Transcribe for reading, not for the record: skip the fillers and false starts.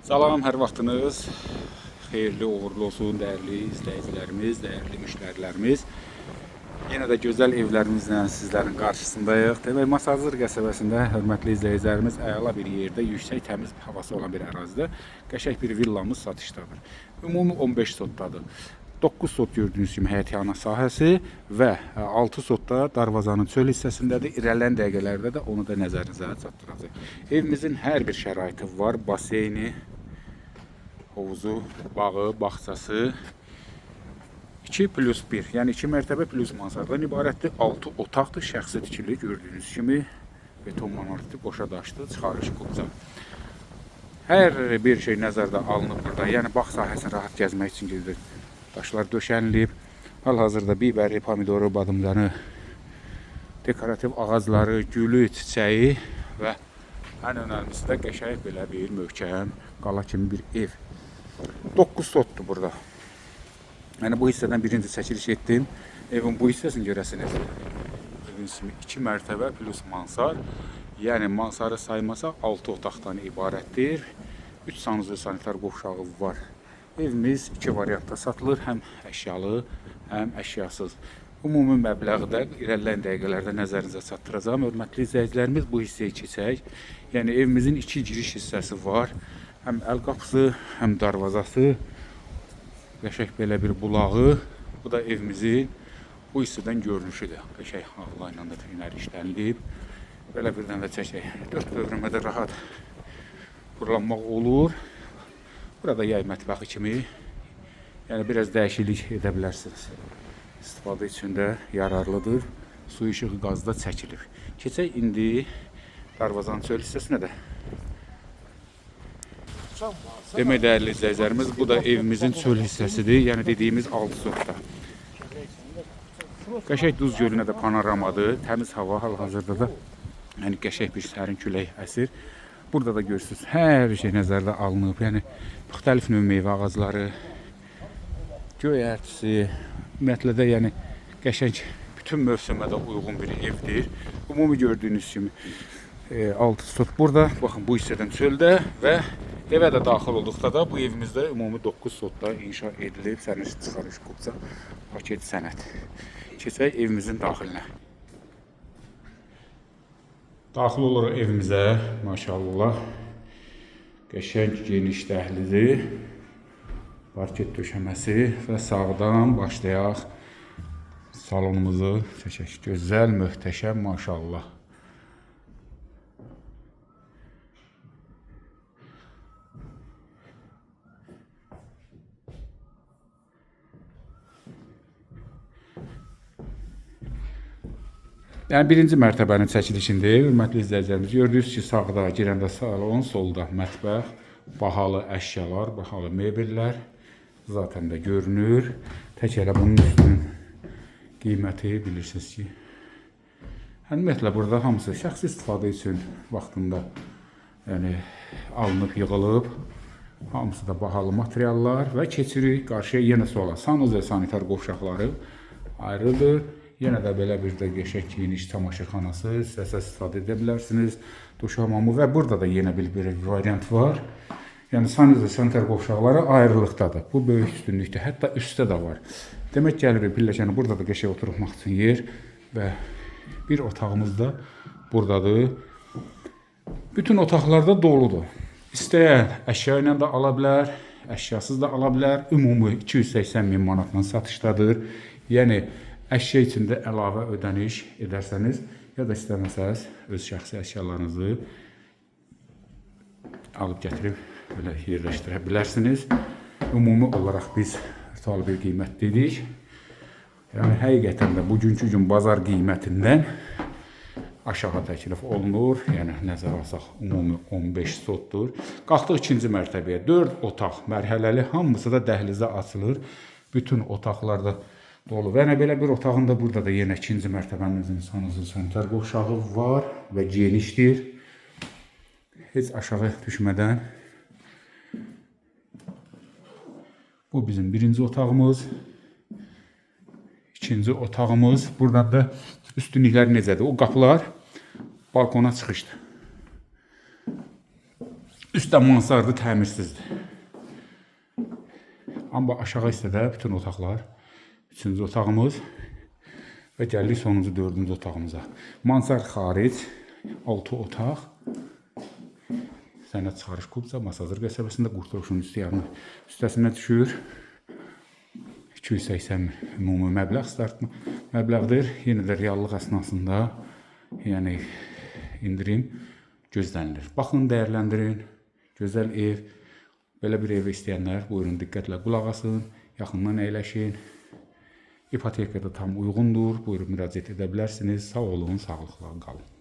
Salam, hər vaxtınız xeyirli, uğurlu olsun, dəyərli izləyicilərimiz, dəyərli müştərilərimiz. Yenə də gözəl evlərimizlə sizlərin qarşısındayıq. Demək, Masazır qəsəbəsində hörmətli izləyicilərimiz əla bir yerdə, yüksək, təmiz havası olan bir ərazidə qəşəng bir villamız satışdadır. Ümumi 15 sotdadır. 9 sot gördüyünüz kimi həyətyanı sahəsi və 6 sotda darvazanın çöl hissəsindədir. İrəliləyən dəqiqələrdə də onu da nəzərinizə çatdıracağıq. Evimizin hər bir şəraiti var. Baseyni, hovuzu, bağı, bağçası. 2 plus 1, yəni 2 mərtəbə plus mansardan ibarətdir. 6 otaqdır, şəxsi tikili gördüyünüz kimi beton monolitli qoşa daşlı çıxarış qubca. Hər bir şey nəzərdə alınıb burada. Yəni bağ sahəsini rahat gəzmək üçün gedir. Daşlar döşənilib. Hal-hazırda bibəri, pomidoru, badımcanı, dekorativ ağacları, gülü, çiçəyi və ən önəmlisi də qəşəng belə bir möhkəm qala kimi bir ev. 9 sotdur burada. Yəni bu hissədən birinci çəkiliş etdim. Evin bu hissəsini görəsiniz. Gördüyünüz kimi 2 mərtəbə plus mansar. Yəni mansarı saymasaq 6 otaqdan ibarətdir. 3 sanuzel sanitar qovşağı var. Evimiz iki variantda satılır, həm əşyalı, həm əşyasız. Ümumi məbləği də irəliləyən dəqiqələrdə nəzərinizə çatdıracağam. Hörmətli izləyicilərimiz, bu hissəyə keçək. Yəni evimizin iki giriş hissəsi var. Həm əl qapısı, həm darvazası. Qəşəng belə bir bulağı. Bu da evimizin bu hissədən görünüşüdür. Qəşəng ağla ilə də tüylər işlənilib. Belə bir dənə də çəkək. Dörd pövrəmə də rahat fırlanmaq olur. Burada yay mətbəxi kimi, yəni biraz dəyişiklik edə bilərsiniz. İstifadə üçün də yararlıdır. Su işığı qazda çəkilib. Keçək indi darvazanın çöl hissəsinə də. Demək dəyərli izləyicilərimiz, bu da evimizin çöl hissəsidir. Yəni dediyimiz 6 sotda. Qəşəng Duz gölünə də panoramadır. Təmiz hava hal-hazırda da yəni qəşəng bir sərin külək əsir. Burada da görürsünüz, hər şey nəzərdə alınıb. Yəni müxtəlif növ meyvə ağacları, göyərtisi, ümumiyyətlə də yəni qəşəng bütün mövsümə də uyğun bir evdir. Ümumi gördüyünüz kimi 6 sot burada. Baxın bu hissədən çöldə və evə də daxil olduqda da bu evimizdə ümumi 9 sotda inşa edilib. Sənəd çıxarış qubca paket sənəd. Keçək evimizin daxilinə. Daxil oluruq evimizə, maşallah. Qəşəng geniş dəhlizi, parket döşəməsi və sağdan başlayaq salonumuzu çəkək. Gözəl, möhtəşəm, maşallah. Yəni birinci mərtəbənin çəkilişində, hörmətli izləyicilərimiz, gördüyünüz ki, sağda girəndə salon, solda mətbəx, bahalı əşyalar, bahalı mebellər zaten də görünür. Tək elə bunun üstünün qiyməti bilirsiniz ki, yəni ümumiyyətlə burada hamısı şəxsi istifadə üçün vaxtında yəni alınıb, yığılıb. Hamısı da bahalı materiallar və keçirik qarşıya yenə sola. Sanuzel sanitar qovşaqları ayrıdır. Yenə də belə bir də qəşəng geniş tamaşaxanası, istəsəz istifadə edə bilərsiniz. Duş hamamı və burada da yenə bir variant var. Yəni sanuzel sanitar qovşaqları ayrılıqdadır. Bu böyük üstünlükdür. Hətta üstdə də var. Demək gəlirik pilləkəni, burada da qəşəng oturmaq üçün yer və bir otağımız da buradadır. Bütün otaqlarda doludur. İstəyən əşya ilə də ala bilər, əşyasız da ala bilər. Ümumi 280 min manatla satışdadır. Yəni əşya üçün də əlavə ödəniş edərsəniz, ya da istəməsəz öz şəxsi əşyalarınızı alıb gətirib belə yerləşdirə bilərsiniz. Ümumi olaraq biz virtual bir qiymət dedik. Yəni həqiqətən də bugünkü gün bazar qiymətindən aşağı təklif olunur. Yəni nəzərə alsaq ümumi 15 sotdur. Qalxdıq ikinci mərtəbəyə. 4 otaq mərhələli, hamısı da dəhlizə açılır. Bütün otaqlarda dolu. Və yəni belə bir otağın da burada da yenə ikinci mərtəbənin özünün sanuzel sanitar qovşağı var və genişdir. Heç aşağı düşmədən. Bu bizim birinci otağımız. İkinci otağımız. Buradan da üstünlüklər necədir? O qapılar balkona çıxışdır. Üstdən mansardı təmirsizdir. Amma aşağı hissədə bütün otaqlar. Üçüncü otağımız və gəldik sonuncu dördüncü otağımıza. Mansard xaric 6 otaq. Sənəd çıxarış Kubca Masazır qəsəbəsində Qurtuluşun üstü yarım üstəsinə düşür. 280 ümumi məbləğ start məbləğdir. Yenə də reallıq əsnasında, yəni endirim gözlənilir. Baxın, dəyərləndirin. Gözəl ev. Belə bir evi istəyənlər buyurun diqqətlə qulaq asın, yaxından əyləşin. İpoteka da tam uyğundur. Buyurun müraciət edə bilərsiniz. Sağ olun, sağlıqla qalın.